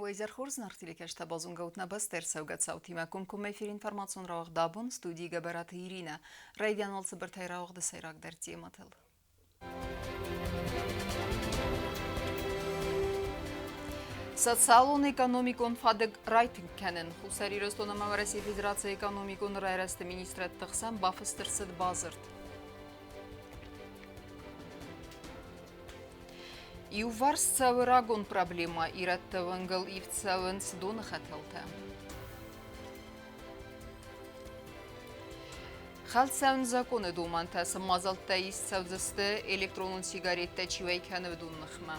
Уӕ хорз нартилекӕстӕ базонгӕут нӕ бӕстӕ ӕрцӕугӕ цаутимӕ комкоммӕ эфир информацион рауагъд абон студийы Гӕбӕраты Иринӕ. Райдиан уал цыбыртӕй рауагъды сӕйрагдӕр темӕтыл. Социалон-экономикон фадыг райтынг кӕнын. Хуссар Ирыстон ӕмӕ Уӕрӕсейы Федерацийы экономикон райрӕзты министрӕдты хсӕн бафыст ӕрцыд бадзырд. Иуварс цӕуы рагон проблемӕ ирӕтты уынгыл ивд цӕуынц доны хӕтӕлтӕ. Хӕлд цӕуын законы домӕнтӕ цы мадзӕлттӕ ист цӕудзысты электронон сигареттӕ чи уӕй кӕны, уыдон ныхмӕ.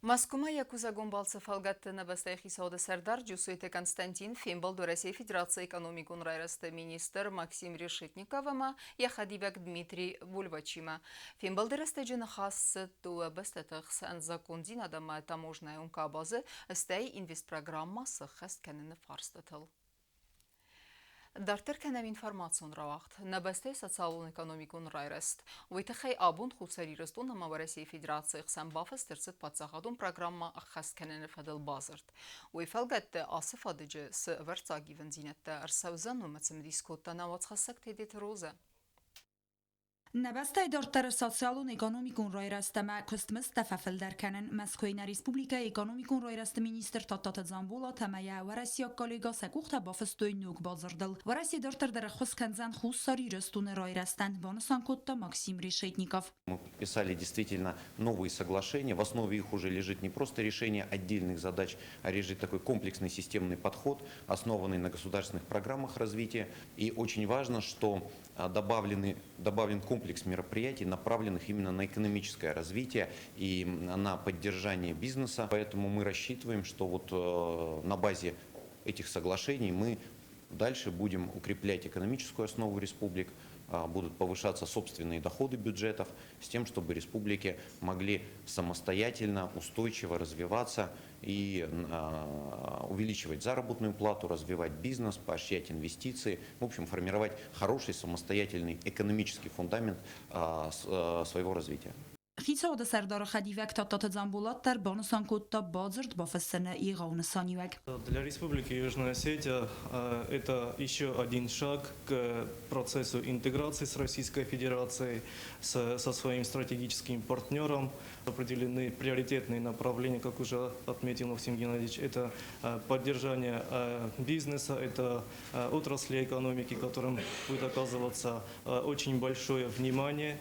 Мӕскуымӕ йӕ кусӕгон балцы фӕлгӕтты нӕ бӕстӕйы хицауады сӕрдар Джусойты Константин фембӕлд Уӕрӕсейы Федерацийы экономикон райрӕзты министр Максим Решетников ӕмӕ йӕ хӕдивӕг Дмитрий Бульвачимӕ. Фембӕлды рӕстӕджы ныхас цыд дыууӕ бӕстӕты хсӕн закондзинад ӕмӕ таможнӕйон къабазы, стӕй инвестпрограммӕ сӕххӕст кӕныны фарстытыл. Дарддӕр кӕнӕм информацион рауагъд. Нӕ бӕстӕйы социалон-экономикон райрӕзт. Уый тыххӕй абон Хуссар Ирыстон ӕмӕ Уӕрӕсейы Федерацийы хсӕн бафыст ӕрцыд паддзахадон программӕ ӕххӕст кӕныны фӕдыл бадзырд. Уый фӕлгӕтты ацы фадыджы цы ӕвӕрццаг ивындзинӕдтӕ ӕрцӕудзӕн, уымӕ цымыдис кодта нӕ уацхӕссӕг Тедеты Розӕ. Нӕ бӕстӕйы дарддӕры социалон-экономикон райрӕзт ӕмӕ куыстмыздтӕ фӕфылдӕр кӕнын Мӕскуыйы нӕ республикӕйы экономикон райрӕзты министр Тадтаты Дзамболат ӕмӕ йӕ уӕрӕсейаг коллегӕ сӕ къухтӕ бафыстой ног бадзырдыл. Уӕрӕсе дарддӕр дӕр ӕххуыс кӕндзӕн Хуссар Ирыстоны райрӕзтӕн, банысан кодта Максим Решетников. Мы подписали действительно новые соглашения. В основе их уже лежит не просто решение отдельных задач, а лежит такой комплексный системный подход, основанный на государственных программах развития. И очень важно, что добавлены, добавлен комплекс мероприятий, направленных именно на экономическое развитие и на поддержание бизнеса. Поэтому мы рассчитываем, что вот на базе этих соглашений мы дальше будем укреплять экономическую основу республик, будут повышаться собственные доходы бюджетов с тем, чтобы республики могли самостоятельно, устойчиво развиваться и увеличивать заработную плату, развивать бизнес, поощрять инвестиции, в общем, формировать хороший самостоятельный экономический фундамент своего развития. Хицауады сӕрдары хӕдивӕг Тадтаты Дзамболат дӕр банысан кодта бадзырд бафыссыны егъау нысаниуӕг. Для Республики Южная Осетия это еще один шаг к процессу интеграции с Российской Федерацией, со своим стратегическим партнером. Определены приоритетные направления, как уже отметил Максим Геннадьевич, это поддержание бизнеса, это отрасли экономики, которым будет оказываться очень большое внимание.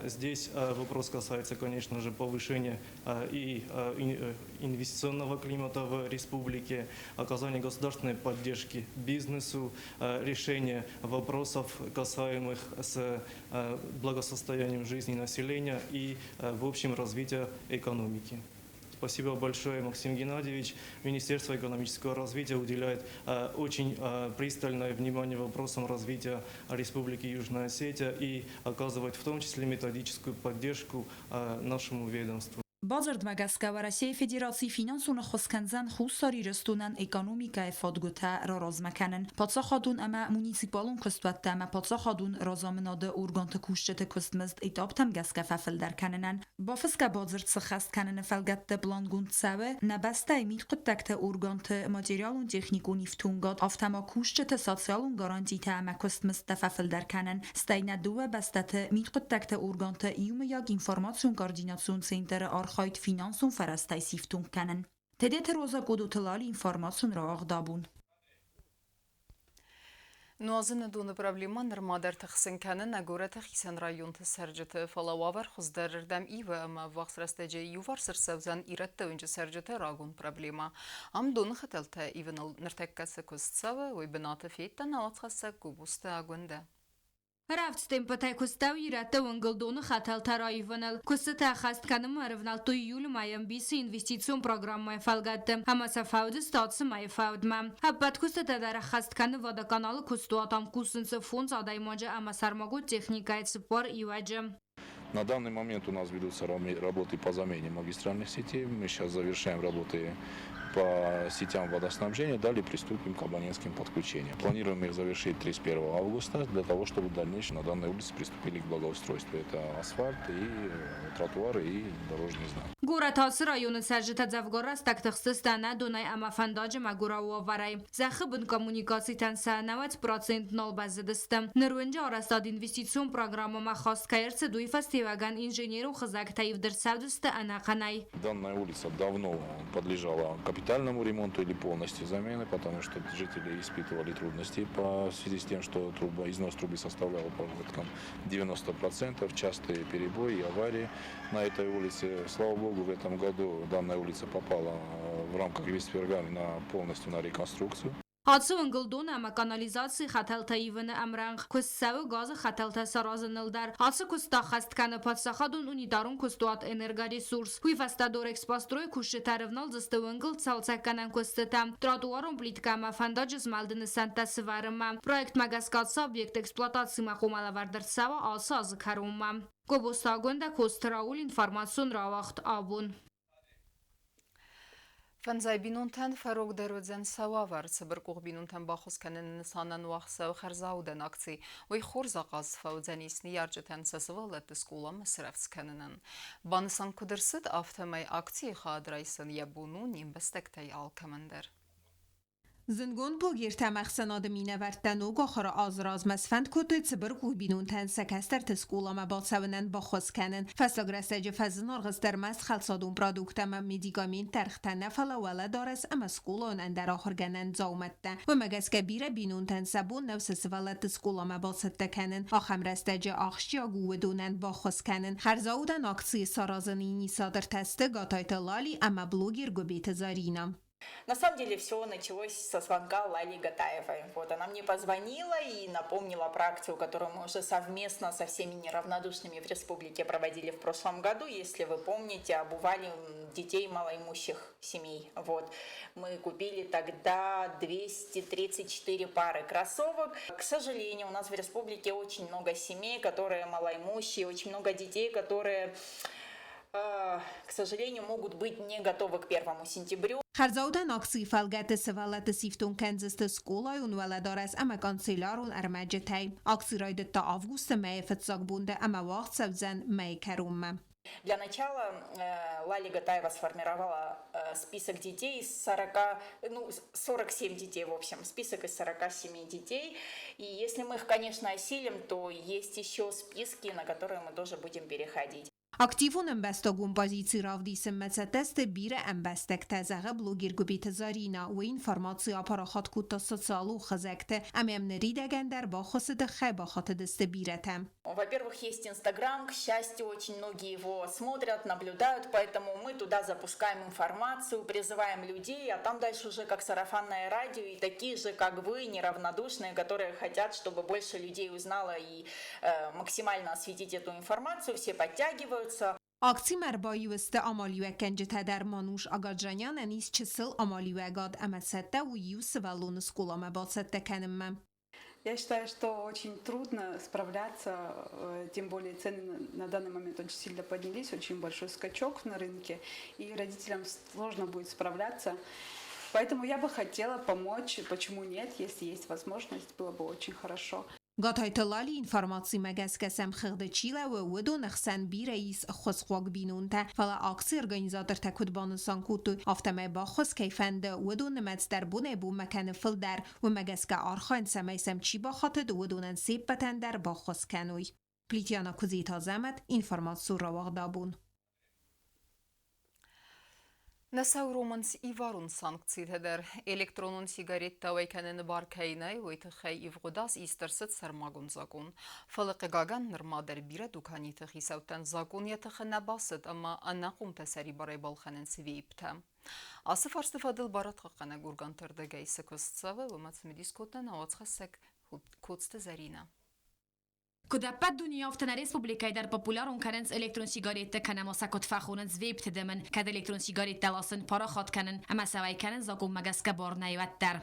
Здесь вопрос касается, конечно же, повышения и инвестиционного климата в республике, оказания государственной поддержки бизнесу, решение вопросов, касаемых с благосостоянием жизни населения и, в общем, развития экономики. Спасибо большое, Максим Геннадьевич. Министерство экономического развития уделяет очень пристальное внимание вопросам развития Республики Южная Осетия и оказывает в том числе методическую поддержку нашему ведомству. Бадзырдмӕ гӕсгӕ Уӕрӕсейы Федераци финансон ӕххуыс кӕндзӕн Хуссар Ирыстонӕн экономикӕйы фадгуытӕ раразмӕ кӕнын, паддзахадон ӕмӕ муниципалон куыстуӕттӕ ӕмӕ паддзахадон разамынады органты кусджыты куыстмызд этаптӕм гӕсгӕ фӕфылдӕр кӕнынӕн. Бафысгӕ бадзырд сыххӕст кӕныны фӕлгӕтты плангонд цӕуы нӕ бӕстӕйы мидхъуыддӕгты органты материалон-техникон ифтонгад, афтӕ ма кусджыты социалон гарантитӕ ӕмӕ куыстмыздтӕ фӕфылдӕр кӕнын, стӕй нӕ дыууӕ бӕстӕты мидхъуыддӕгты органты иумӕйаг информацион-координацион центры архайд финансон фӕрӕзтӕй сифтонг кӕнын. Тедеты Роза Къодоты Лали информацион рауагъд абон. Нуазыны доны проблемӕ нырма дӕр тыхсын кӕны нӕ горӕты хицӕн районты цӕрджыты, фӕлӕ уавӕр хуыздӕрырдӕм ивы ӕмӕ ӕввахс рӕстӕджы иуварс ӕрцӕудзӕн ирӕтты уынджы цӕрджыты рагон проблемӕ. Ам доны хӕтӕлтӕ ивыныл ныртӕккӕ цы куыст цӕуы, уый бынаты федта нӕ уацхӕссӕг Гобозты Агуындӕ. Рӕвдз темпытӕй куыстӕуы ирӕтты уынгыл доны хӕтӕлтӕ раивыныл. Куыстытӕ ӕххӕст кӕнынмӕ ӕрывнӕлдтой июлы мӕйы ӕмбисы инвестицион программӕйы фӕлгӕтты ӕмӕ сӕ фӕуды статусы мӕйы фӕудмӕ. Ӕппӕт куыстытӕ дӕр ӕххӕст кӕны водоканалы куыстуат, ам кусынц фондз адӕймаджы ӕмӕ сӕрмагонд техникӕйы цыппар иуӕджы. На данный момент у нас ведутся работы по замене магистральных сетей. Мы сейчас завершаем работы. По сетям водоснабжения, далее приступим к абонентским подключениям. Планируем их завершить 31 августа для того, чтобы в дальнейшем на данной улице приступили к благоустройству. Это асфальт и тротуары и дорожный знак. Горӕты ацы районы цӕрджытӕ дзӕвгар рӕстӕг тыхстысты ӕнӕ донӕй ӕмӕ фӕндаджы мӕгуырау уавӕрӕй. Зӕххы бын коммуникацитӕн сӕ 90% нал бӕззыдысты. Ныр уынджы арӕзтад инвестицион программӕмӕ хаст кӕй ӕрцыд, уый фӕстиуӕгӕн инженерон хызӕгтӕ ивд ӕрцӕудзысты ӕнӕхъӕнӕй. Данная улица давно подлежала капитальному ремонту или полностью замены, потому что жители испытывали трудности по в связи с тем, что труба, износ трубы составлял по порядкам 90%, частые перебои и аварии на этой улице. Слава богу, в этом году данная улица попала в рамках инвестпрограммы на, полностью на реконструкцию. Ацы уынгыл дон ӕмӕ канализацийы хӕтӕлтӕ ивыны ӕмрӕнхъ куыст цӕуы газы хӕтӕлтӕ саразыныл дӕр. Ацы куыст ӕххӕст кӕны паддзахадон унитарон куыстуат «Энергоресурс». Уый фӕстӕ Дорэкспострой кусджытӕ ӕрывналдзысты уынгыл цалцӕггӕнӕн куыстытӕм, тротуарон плиткӕ ӕмӕ фӕндаджы змӕлды нысӕнттӕ сывӕрынмӕ. Проектмӕ гӕсгӕ ацы объект эксплуатацимӕ хъуамӕ лӕвӕрд ӕрцӕуа ацы азы кӕронмӕ. Гобозты Агуындӕ, Коцты Рауль, информацион рауагъд «Абон». Фӕндзай бинонтӕн фӕрогдӕр уыдзӕн сӕ уавӕр. Цыбыркъух бинонтӕн баххуыс кӕныны нысанӕн уагъд цӕуы хӕрзаудӕн акци. Уый хорз ахъаз фӕуыдзӕнис ныййарджытӕн сӕ сывӕллӕтты скъоламӕ срӕвдз кӕнынӕн. Банысан куыд ӕрцыд, афтӕмӕй акцийы хайад райсын йӕ бон у не мбӕстӕгтӕй алкӕмӕн дӕр. Зындгонд блогертӕ ӕмӕ ӕхсӕнады минӕвӕрттӕ ног ахуыры азы размӕ сфӕнд кодтой цыбыркъух бинонтӕн сӕ кӕстӕрты скъоламӕ бацӕуынӕн баххуыс кӕнын. Фӕстаг рӕстӕджы фӕзынаргъ ӕрмӕст хӕлцадон продукттӕ ӕмӕ медикаментты ӕргътӕ нӕ, фӕлӕ уӕлӕдарӕс ӕмӕ скъолайон ӕндӕр ахуыргӕнӕн дзаумӕттӕ. Уымӕ гӕсгӕ бирӕ бинонтӕн сӕ бон нӕу сӕ сывӕллӕтты скъоламӕ бацӕттӕ кӕнын. Ахӕм рӕстӕджы ахсджиаг у уыдонӕн баххуыс кӕнын. Хӕрзаудӕн акцийы саразыны инициатортӕ сты Гатайты Лали ӕмӕ блогер Гуыбеты Заринӕ. На самом деле все началось со звонка Лали Гатаевой. Вот она мне позвонила и напомнила про акцию, которую мы уже совместно со всеми неравнодушными в республике проводили в прошлом году. Если вы помните, обували детей малоимущих семей. Вот. Мы купили тогда 234 пары кроссовок. К сожалению, у нас в республике очень много семей, которые малоимущие, очень много детей, которые, к сожалению, могут быть не готовы к 1 сентябрю. Хӕрзаудӕн акцийы фӕлгӕты сывӕллӕтты сифтонг кӕндзысты скъолайон уӕлӕдарӕс ӕмӕ канцелярон ӕрмӕджытӕй. Акци райдыдта августы мӕйы фыццаг бонты ӕмӕ уагъд цӕудзӕн мӕйы кӕронмӕ. Для начала Лали Гатаева сформировала список детей из 40, ну, 47 детей, в общем, список из 47 детей. И если мы их, конечно, осилим, то есть еще списки, на которые мы тоже будем переходить. Активон ӕмбӕстагон позици равдисынмӕ цӕттӕ сты бирӕ ӕмбӕстӕгтӕ, зӕгъы блогер Гуыбеты Заринӕ. Уый информаци апарахат кодта социалон хызӕгты ӕмӕ йӕм ныридӕгӕн дӕр баххуысы тыххӕй бахатыдысты бирӕтӕ. Во-первых, есть Инстаграм, к счастью, очень многие его смотрят, наблюдают, поэтому мы туда запускаем информацию, призываем людей, а там дальше уже как сарафанное радио и такие же, как вы, неравнодушные, которые хотят, чтобы больше людей узнало и максимально осветить эту информацию, все подтягиваются. Акцимӕ ӕрбаиу сты амалиуӕггӕнджытӕ дӕр. Мануш Агаджанянӕн ис чысыл амалиуӕгад ӕмӕ цӕттӕ у иу сывӕллоны скъоламӕ бацӕттӕ кӕнынмӕ. Я считаю, что очень трудно справляться, тем более цены на данный момент очень сильно поднялись, очень большой скачок на рынке, и родителям сложно будет справляться. Поэтому я бы хотела помочь, почему нет, если есть возможность, было бы очень хорошо. Гатайты Лалийы информацимӕ гӕсгӕ сӕм хыгъды чи лӕууы, уыдоны хсӕн бирӕ ис ӕххуысхъуаг бинонтӕ, фӕлӕ акцийы организатортӕ куыд банысан кодтой, афтӕмӕй баххуыс кӕй фӕнды, уыдон нымӕц дӕр бонӕй-бонмӕ кӕны фылдӕр. Уымӕ гӕсгӕ архайынц, цӕмӕй сӕм чи бахатыд, уыдонӕн се ппӕтӕн дӕр баххуыс кӕной. Плитиана Куыдзиты Азӕмӕт, информацион рауагъд абон. Нӕ сӕ уромынц иварон санкцитӕ дӕр. Электронон сигареттӕ уӕй кӕныны бар кӕй нӕй, уый тыххӕй ивгъуыд аз ист ӕрцыд сӕрмагонд закъон. Фӕлӕ, хъыгагӕн, нырма дӕр бирӕ дуканиты хицӕуттӕн закъон йӕ тыхы нӕ бацыд ӕмӕ ӕнахъомтӕ сӕрибарӕй балхӕнынц вейптӕ. Ацы фарсты фӕдыл барадхъахъхъӕнӕг органты ӕрдӕгӕй цы куыст цӕуы, уымӕ цымыдис кодта нӕ уацхӕссӕг Коцты Зӕринӕ. Куыд ӕппӕт дунейы, афтӕ нӕ республикӕйы дӕр популярон кӕнынц электрон сигареттӕ кӕнӕ ма сӕ куыд фӕхонынц вейпты дымын, кӕд электрон сигареттӕ ласын, парахат кӕнын ӕмӕ сӕ уӕй кӕнын закъонмӕ гӕсгӕ бар нӕй, уӕддӕр.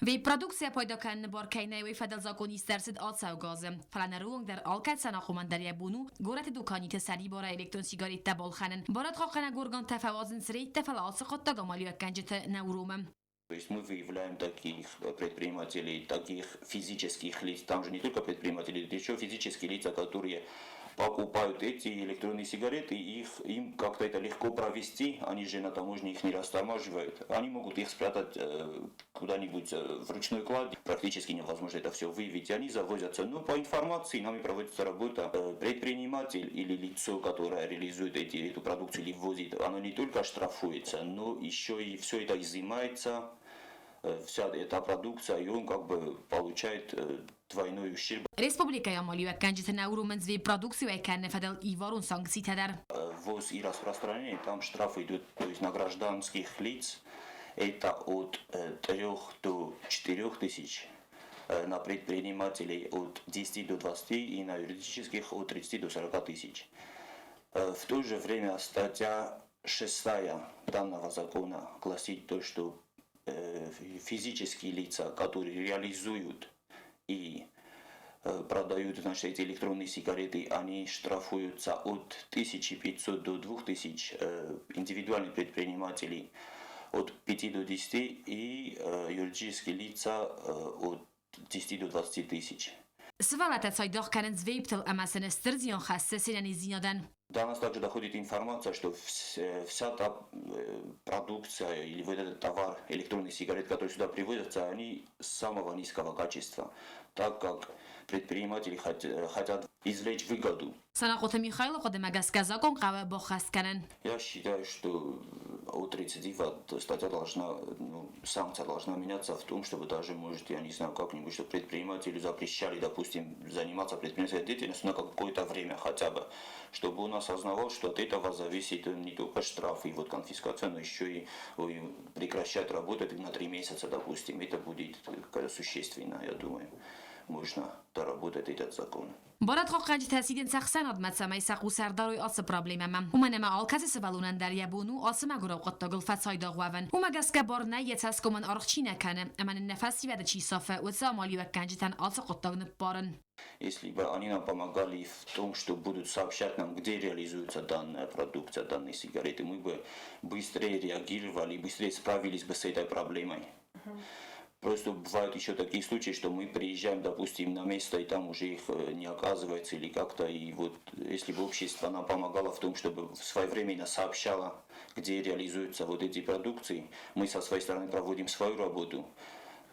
Вейп-продукцийӕ пайда кӕныны бар кӕй нӕй, уый фӕдыл закъон ист ӕрцыд ацӕугӕ азы. Фӕлӕ ныры онг дӕр алкӕцы ӕнахъомӕн дӕр йӕ бон у горӕты дуканиты сӕрибарӕй электрон сигареттӕ балхӕнын. Барадхъахъхъӕнӕг органтӕ фӕуадзынц рейдтӕ, фӕлӕ ацы хъуыддаг амалиуӕггӕнджыты нӕ уромы. То есть мы выявляем таких предпринимателей, таких физических лиц, там же не только предприниматели, это еще физические лица, которые покупают эти электронные сигареты, им как-то это легко провести, они же на таможне их не растормаживают, они могут их спрятать куда-нибудь в ручной кладь, практически невозможно это все выявить, и они завозятся. Но по информации нами проводится работа, предприниматель или лицо, которое реализует эту продукцию или ввозит, оно не только штрафуется, но еще и все это изымается, вся эта продукция, и он как бы получает двойной ущерб. Республикӕйы амалиуӕггӕнджыты нӕ уромынц вейп-продукци уӕй кӕныны фӕдыл иварон санкцитӕ дӕр. Ввоз и распространение, там штрафы идут, то есть на гражданских лиц, это от 3 до 4 тысяч, на предпринимателей от 10 до 20 и на юридических от 30 до 40 тысяч. В то же время статья 6 данного закона гласит то, что физические лица, которые реализуют и продают, значит, эти электронные сигареты, они штрафуются от 1500 до 2000, индивидуальные предприниматели от 5 до 10 и юридические лица от 10 до 20 тысяч. Сывӕллӕттӕ цайдагъ кӕнынц вейптыл ӕмӕ сын стыр зиан хӕссы се нӕниздзинадӕн. До нас также доходит информация, что вся та продукция или вот этот товар, электронные сигареты, которые сюда привозятся, они самого низкого качества, так как предприниматели хотят извлечь выгоду. Санахъоты Михаилы хъуыдымӕ гӕсгӕ закъон хъӕуы баххӕст кӕнын. Я считаю, что от рецидива статья должна, ну, санкция должна меняться в том, чтобы даже, может, я не знаю, как-нибудь, чтобы предпринимателю запрещали, допустим, заниматься предпринимательской деятельностью на какое-то время хотя бы, чтобы он осознавал, что от этого зависит не только штраф и вот конфискация, но еще и прекращать работать на 3 месяца, допустим. Это будет существенно, я думаю, можно доработать этот закон. Барадхъахъхъӕнджытӕ сидынц ӕхсӕнадмӕ, цӕмӕй сӕ хъус ӕрдарой ацы проблемӕмӕ. Уымӕн ӕмӕ алкӕцы сывӕллонӕн дӕр йӕ бон у ацы мӕгуырау хъуыддагыл фӕцайдагъ уӕвын. Уымӕ гӕсгӕ бар нӕй, йӕ цӕсгомӕн аргъ чи нӕ кӕны ӕмӕ нын нӕ фӕсивӕды чи сафы, уыцы амалиуӕггӕнджытӕн ацы хъуыддаг ныббарын. Если бы они нам помогали в том, что будут сообщать нам, где реализуется данная продукция, данные сигареты, мы бы быстрее реагировали, быстрее справились бы с этой проблемой. Просто бывают еще такие случаи, что мы приезжаем, допустим, на место, и там уже их не оказывается или как-то. И вот если бы общество нам помогало в том, чтобы своевременно сообщало, где реализуются вот эти продукции, мы со своей стороны проводим свою работу.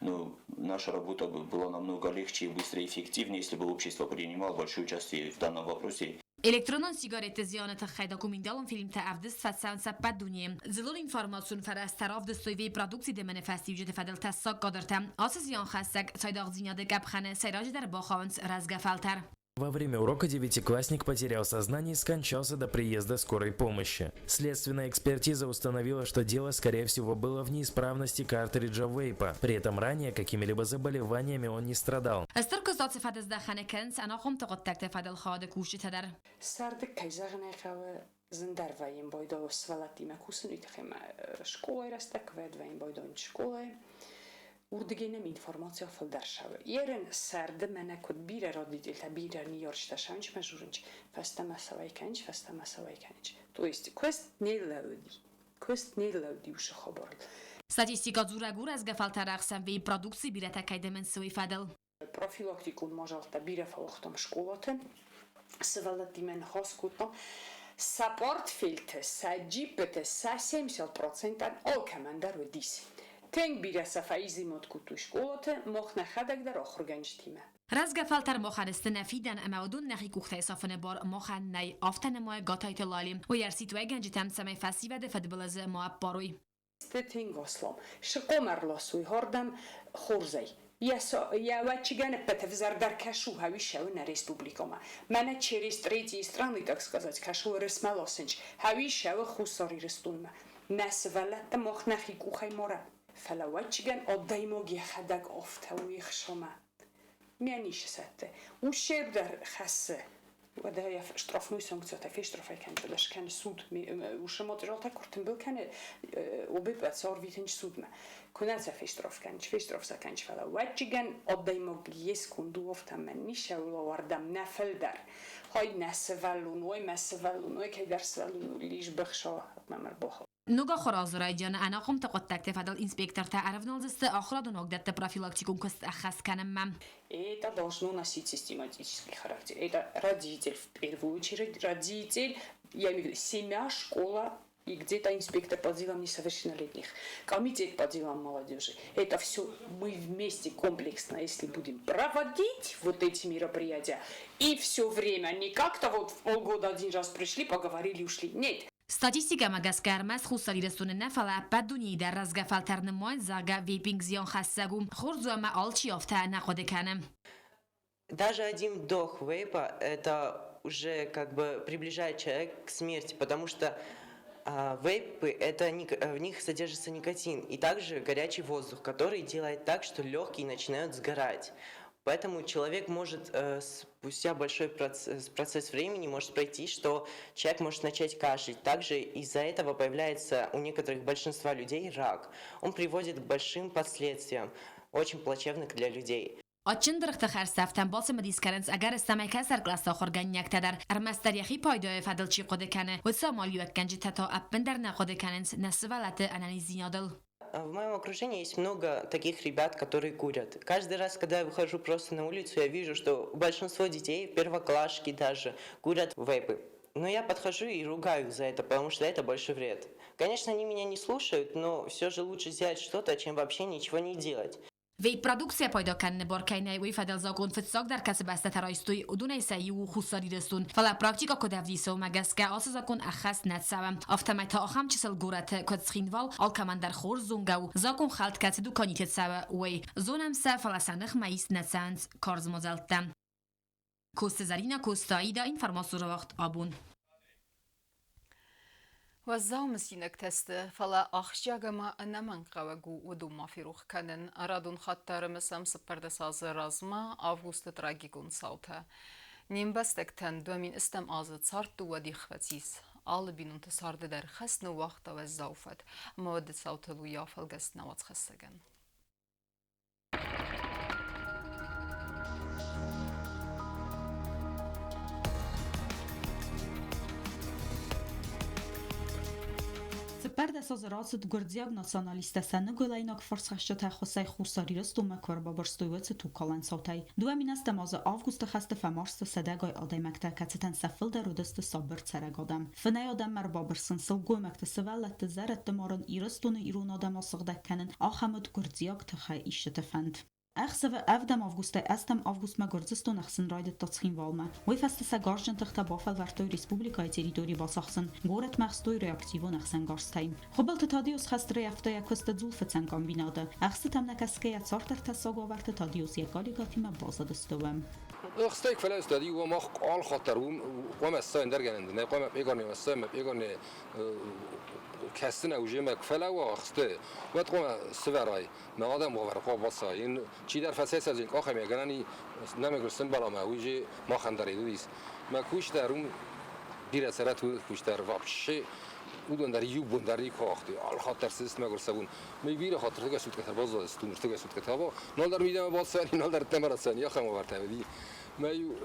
Но наша работа бы была намного легче и быстрее и эффективнее, если бы общество принимало большое участие в данном вопросе. Электронон сигаретты зианы тыххӕй документалон фильмтӕ ӕвдыст фӕцӕуынц ӕппӕт дунейы. Дзыллон информацион фӕрӕзтӕ равдыстой вейп-продукци дымыны фӕстиуджыты фӕдыл тӕссаг кадртӕ. Ацы зианхӕссӕг цайдагъдзинады къӕпхӕны сӕйраджыдӕр бахауынц рӕзгӕ фӕлтӕр. Во время урока девятиклассник потерял сознание и скончался до приезда скорой помощи. Следственная экспертиза установила, что дело, скорее всего, было в неисправности картриджа вейпа. При этом ранее какими-либо заболеваниями он не страдал. Стыр куыст ацы фӕдыздӕхӕны кӕнынц ӕнахъомты хъуыддӕгты фӕдыл хайады кусджытӕ дӕр. Сӕрды, кӕй зӕгъын ӕй хъӕуы, зындӕр вӕййын байдайы сывӕллӕттимӕ кусын, уый тыххӕй ма скъолайы рӕстӕг кӕд вӕййын байдайын скъолайы. Уырдыгӕй нӕм информация фылдӕр цӕуы. Ерын сӕрды мӕнӕ куыд бирӕ родительтӕ, бирӕ ныййарджытӕ сӕуынч мӕ журынч, фӕстӕмӕ сӕуӕй кӕнынч, фӕстӕмӕ сӕуӕй кӕнынч. То есть куыст не лӕууыди. Куыст не лӕууыди уыцы хабарыл. Статистикӕ дзурӕг у, рӕзгӕ фӕлтӕры ӕхсӕн вейп-продукци бирӕтӕ кӕй дымынц, уый фӕдыл. Профилактикон мадзӕлттӕ бирӕ фӕуагътам скъолаты, сывӕллӕттимӕ ныхас кодтам. Сӕ портфелты, сӕ джиппыты, сӕ 70%-ӕн алкӕмӕн дӕр уыдис. Тынг бирӕ сӕ фӕизимот кодтой скъолаты, мах нӕхӕдӕг дӕр ахуыргӕнджытимӕ. Рӕзгӕ фӕлтӕр махӕн сты нӕ фидӕн ӕмӕ уыдон нӕхи къухтӕй сафыны бар махӕн нӕй, афтӕ нымайы Гатайты Лали. Уый ӕрсидт уӕйгӕнджытӕм, цӕмӕй фӕсивӕды фыдбылызы ма ӕппарой. Тынг аслам. Шы хъом ӕрласой хордӕм хорзӕй. Йӕ ӕвӕччигӕн ӕппӕт ӕвзӕрдӕр кӕшу хӕуи нӕ республикӕмӕ. Мӕнӕ через третьи страны, так сказать, кӕшу Уӕрӕсмӕ ласынч. Хӕуи сӕуы Хуссар Ирыстонмӕ. Нӕ сывӕллӕттӕ мах нӕхи къухӕй марӕм. Фӕлӕ ӕвӕччигӕн адӕймаг йӕхӕдӕг афтӕ у ихсамӕ. Мӕ ницы сӕтты. Ущерб дӕр хӕссы. Уӕдӕ йӕ штрафной санкциятӕ фештрафай кӕны, скӕны суд. Уыцы материалтӕ куы ртымбыл кӕны, ОБП сӕрвитынч судмӕ. Куы нӕ сӕ фештраф кӕнч, фештраф сӕ кӕнч, фӕлӕ уӕдджигӕн адӕймаг йе сконд у, афтӕмӕн нисӕуыл авӕрдӕм нӕ фылдӕр. Хай нӕ сывӕллон, ой мӕ сывӕллон, ой кӕйдӕр сывӕллон у, лис быхса, мӕм ӕрбахауд. Ног ахуыры азы райдианы ӕнахъомты хъуыддӕгты фӕдыл инспектортӕ ӕрӕвналдзысты ахуырадон уагдӕтты профилактикон куыст ӕххӕст кӕнынмӕ. Это должно носить систематический характер. Это родитель, в первую очередь, родитель, я имею в виду семья, школа и где-то инспектор по делам несовершеннолетних, комитет по делам молодежи. Это все мы вместе комплексно, если будем проводить вот эти мероприятия, и все время, не как-то вот в полгода один раз пришли, поговорили, ушли. Нет. Статистикӕмӕ гӕсгӕ ӕрмӕст Хуссар Ирыстоны нӕ, фӕлӕ ӕппӕт дунейы дӕр рӕзгӕ фӕлтӕр нымайынц, зӕгъгӕ, вейпинг зианхӕссӕг у. Хорз у ӕмӕ алчи афтӕ нӕ хъуыды кӕны. Даже один вдох вейпа – это уже как бы приближает человека к смерти, потому что вейпы – это в них содержится никотин и также горячий воздух, который делает так, что легкие начинают сгорать. Поэтому человек может спустя большой процесс времени может пройти, что человек может начать кашлять. Также из-за этого появляется у некоторых большинства людей рак. Он приводит к большим последствиям, очень плачевных для людей. Адджын дыргъты хӕрзтӕфтӕм бацымыдис кӕнынц ӕгӕрыстӕмӕй кӕстӕр кълӕсты ахуыргӕнинӕгтӕ дӕр. Ӕрмӕстдӕр йӕхи пайдайы фӕдыл чи хъуыды кӕны, уыцы амалиуӕггӕнджытӕ та ӕппындӕр нӕ хъуыды кӕнынц нӕ сывӕллӕтты ӕнӕниздзинадыл. В моем окружении есть много таких ребят, которые курят. Каждый раз, когда я выхожу просто на улицу, я вижу, что большинство детей, первоклашки даже, курят вейпы. Но я подхожу и ругаю их за это, потому что это больше вред. Конечно, они меня не слушают, но все же лучше сделать что-то, чем вообще ничего не делать. Вейп-продукцийӕ пайда кӕныны бар кӕй нӕй, уый фӕдыл закъон фыццагдӕр кӕцы бӕстӕтӕ райстой, уыдонӕй сӕ иу у Хуссар Ирыстон. Фӕлӕ практикӕ куыд ӕвдисы, уымӕ гӕсгӕ ацы закъон ӕххӕст нӕ цӕуы. Афтӕмӕй та ахӕм чысыл горӕты, куыд Цхинвал, алкӕмӕн дӕр хорз зонгӕ у, закъон хӕлд кӕцы дуканиты цӕуы, уый. Зонӕм сӕ, фӕлӕ сӕ ныхмӕ ист нӕ цӕуынц карз мадзӕлттӕ. Коцты Зӕринӕ, Коцты Аидӕ, информацион рауагъд абон. Уӕззау мысинӕгтӕ сты, фӕлӕ ахсджиаг ӕмӕ ӕнӕмӕнгхъӕуӕг у уыдон ма ферох кӕнын. Радон хатт дӕр ӕрымысӕм 14 азы размӕ августы трагикон цаутӕ. Не мбӕстӕгтӕн 2000 азы цард дыууӕ дих фӕцис. Алы бинонты царды дӕр хӕс ныууагъта уӕззау фӕд, ӕмӕ уӕды цаутыл уый афӕлгӕст нӕ уацхӕссӕгӕн. 14 азы рацыд гуырдзиаг националисттӕ сӕ ныгуылӕйнаг фарсхӕсджытӕ ӕххуысӕй Хуссар Ирыстонмӕ куы ӕрбабырстой, уыцы тугкалӕн цаутӕй. 2000 азы августы хӕсты фӕмард сӕдӕгай адӕймӕгтӕ, кӕцытӕн сӕ фылдӕр уыдысты сабыр цӕрӕг адӕм. Фынӕй адӕммӕ ӕрбабырсын, сылгоймӕгты, сывӕллӕтты, зӕрӕдты марын, Ирыстоны ирон адӕм асыгъдӕг кӕнын, ахӕм уыд гуырдзиаг тыхӕй исчыты фӕнд. Ӕхсӕвы ӕвдӕм августӕй ӕстӕм августмӕ Гуырдзыстон ӕхсын райдыдта Цхинвалмӕ. Уый фӕстӕ сӕ гарзджын тыхтӕ бафӕлвӕрдтой республикӕйы территори бацахсын, горӕтмӕ ӕхстой реактивон ӕхсӕнгарзтӕй. Хуыбылты Тадеус хӕст раййӕфта йӕ куысты дзулфыцӕн комбинаты. Ӕхстытӕм нӕ кӕсгӕйӕ царддӕр тӕссаг уавӕрты Тадеус йӕ коллегӕтимӕ базыдысты уым. Ӕхстӕй фӕлӕстад иу мах алхатт уым хъуамӕ ссайын дӕргӕнӕн нӕ хъуамӕ пъеганы ссайын пъеганы кӕсынӕ уже мӕ фӕлӕууа ӕхсты, уӕд хъуамӕ сывӕрай мӕ адӕм уавӕр хъуамӕ бацай. Ин чидӕр фӕцӕйцӕдзин къахӕй мӕ гӕнӕни нӕмыг сымбӕла уый же махӕн дӕр ис. Мӕ куыстӕр уым бирӕ цӕрӕт куыстӕр вообще уыдон дӕр иу бон дӕр никуы ахтой. Алхатт дӕр сыст мӕгуыр цӕуын. Мӕ бирӕ хатт ртыгӕ суткӕтӕ баззадыстум, ртыгӕ суткӕтӕ ба. Нал дӕр мидӕмӕ бацӕуӕн, нал дӕр ӕддӕмӕ рацӕуӕн, ахӕм уавӕртӕ уыди. Мӕ иу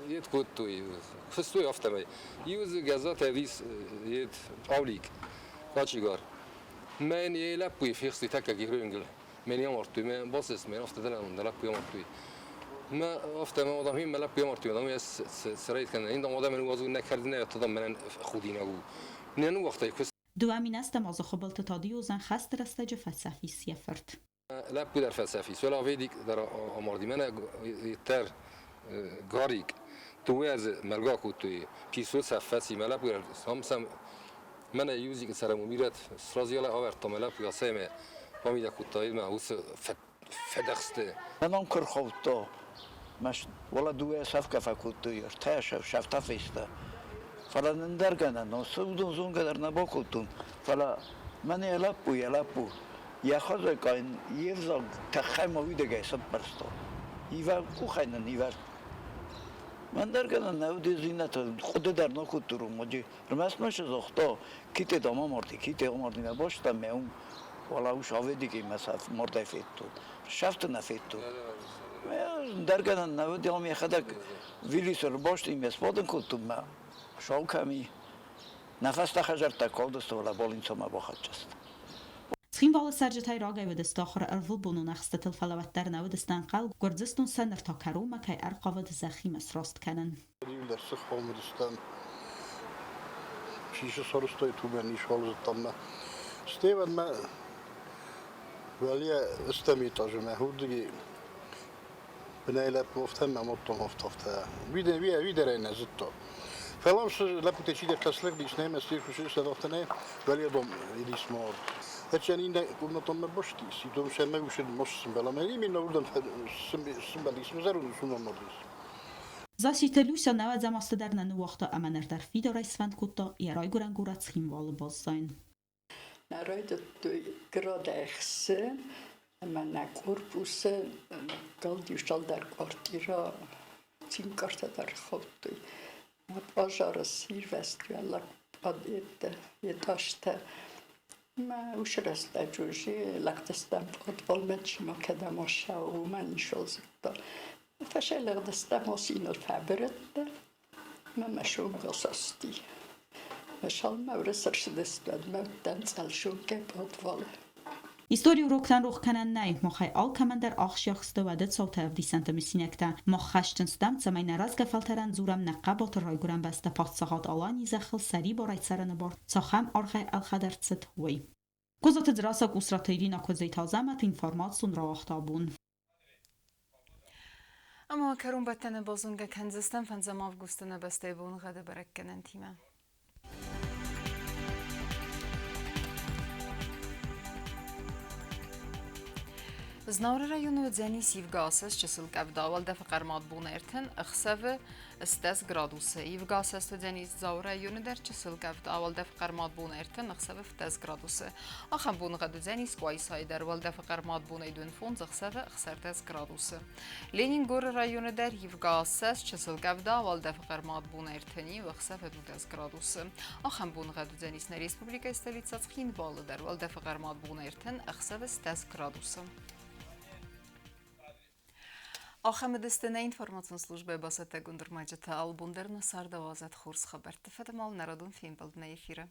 ед кодтой, фыстой афтӕмӕй. Иу дзы Гӕззатӕ уыдис ед Павлик, качигар. Мӕн йӕ лӕппуйы фехстой тӕккӕ героингыл. Мӕн йӕ амардтой, мӕ бацыд, мӕн афтӕ дӕр дӕ лӕппуйы амардтой. Мӕ афтӕ мӕ адӕм мӕ лӕппуйы амардтой, адӕм йӕ сӕрӕй кӕнын. Ин адӕмӕн уадзун нӕ кӕрдинӕ тадам мӕнӕн худинаг у. Не ныууагътай куыст. 2000 азы Хуыбылты Тадиозӕн хӕсты рӕстӕджы фӕцӕф ис йӕ фырт. Лӕппу дӕр фӕцӕф ис, уӕлӕ Ведик дӕр амарди. Мӕнӕ дӕр Гарик дыууӕ азы мӕлгӕ кодтой. Писо цӕф фӕци, мӕ лӕппу дӕр сам мӕнӕ иузик цӕрӕм уымирӕт сразу йӕ авӕрдта мӕ лӕппу асӕмӕ бамидӕг кодта мӕ уыцы фӕдӕхсты. Мӕнӕн куы рхаудта, уӕлӕ дыууӕ сӕфгӕ фӕкодтой, ӕртӕ сӕфтӕ феста. Фӕлӕ нын дӕр гӕнӕн, уыдон зонгӕ дӕр нӕ бакодтон, фӕлӕ мӕнӕ йӕ лӕппу, йӕ лӕппу, йӕхӕдӕг ын йе взаг тӕххӕй ма уидагӕй сӕппӕрста. Ивар къухӕй нын ивар. Мӕн дӕр гӕнӕн нӕ уыди иннӕтӕ хъуыды дӕр нӕ кодтой уымӕджы. Ӕрмӕст мӕ цы загъта, ките дам амарди, ките амарди, мӕ бӕстӕ мӕ уым уӕлӕ ус Аведикӕй мӕ мардӕй федтон. Сӕфты нӕ федтон. Ӕндӕр гӕнӕн нӕ уыди, ам йӕхӕдӕг Виллисы ӕрбасти, ме сбадын кодтон мӕ сау кӕм и. Нӕ фӕстӕ хӕдзӕрттӕ калдысты, фӕлӕ больницӕмӕ бахӕццӕ сты. Цхинвалы цӕрджытӕй рагӕй уыдысты ахуыры ӕрвылбонон ӕхстытыл, фӕлӕ уӕддӕр нӕ уыдысты ӕнхъӕл, Гуырдзыстон сӕ ныр та кӕронмӕ кӕй ӕрхъавыд зӕххимӕ сраст кӕнын. Иуылдӕр сыххом уыдыстӕм. Чи сысорыстой тумӕн исхол зыдтам мӕ. Стеван мӕ уӕле стӕм этажы мӕ хурдыги бынӕй лӕппу офтӕ мӕ моттон офтофтӕ. Видерӕй нӕ зыдтон. Фӕлӕ цы лӕппутӕ чидӕртӕ слыгъдис, нӕ стерхусы нӕ уӕле дом идис мор. Эчен иннӕ комнатонмӕ бостис, идом сӕмӕ усед мос сымбӕла. Именно урдӕм сымбӕлдис, зӕронд сумӕ мордис. Засситы Люся нӕуӕдзӕм азты дӕр нӕ ныууагъта ӕмӕ ныр дӕр фидарӕй сфӕнд кодта йӕ райгуырӕн горӕт Цхинвалы баззайын. Нӕ райдыдтой градӕхсы ӕмӕ нӕ корпусы галиу цалдӕр квартирӕ цинкартӕ дӕр хаудтой. Нӕ пъазары сирвӕзт уӕллаг подъедтӕ, этажтӕ. Мӕ уыцы рӕстӕджы уже лӕгтыстӕм пъадвалмӕ чи ма кӕдӕм ассӕуы, уымӕн ницуал зыдта. Фӕсӕлӕгъдыстӕм асиныл фӕбырыдтӕ ӕмӕ мӕ сомгӕ састи. Мӕ салмӕ ӕрцыдысты, уӕдмӕ уыдтӕн цъӕлсонгӕ пъадвалы. Историйы уроктӕн рох кӕнӕн нӕй, махӕй алкӕмӕн дӕр ахсджиаг сты уӕды цаутӕ ӕвдисӕнты мысинӕгтӕ. Мах хӕсджын стӕм, цӕмӕй нӕ рӕзгӕ фӕлтӕрӕн дзурӕм нӕ хъӕбатыр райгуырӕн бӕстӕ паддзахад Аланийы зӕххыл сӕрибарӕй цӕрыны бар цахӕм аргъӕй ӕлхӕд ӕрцыд, уый. Козаты Дзрасӕг Усраты Ирина Куыдзеты Азӕмӕт информацион рауагъта абон. Ӕмӕ кӕронбӕттӕны базонгӕ кӕндзыстӕм фӕндзӕм августы нӕ бӕстӕйы боныгъӕды бӕрӕггӕнӕнтимӕ. Знауыры районы уыдзӕнис ивгӕ асӕст чысыл къӕвда, уӕлдӕфы хъӕрмад бон 36 градусы. Ивгӕ асӕст уыдзӕнис Дзауы районы дӕр чысыл къӕвда, уӕлдӕфы хъӕрмад бон 36 градусы. Ахӕм боныгъӕд уыдзӕнис Къуайсайы дӕр, уӕлдӕфы хъӕрмад бонӕй 25 ӕхсӕвы 16 градусы. Ленингоры районы дӕр ивгӕ асӕст чысыл къӕвда, уӕлдӕфы хъӕрмад бон 36 градусы. Ахӕм боныгъӕд уыдзӕнис нӕ республикӕйы столицӕ Цхинвалы дӕр, уӕлдӕфы хъӕрмад бон 36 градусы. Ахӕм уыдысты нӕ информацион службӕйы бацӕттӕгонд ӕрмӕджытӕ. Алыбон дӕр нӕ цардауадзӕд хорз хабӕртты фӕдыл народон фембӕлд нӕ эфиры.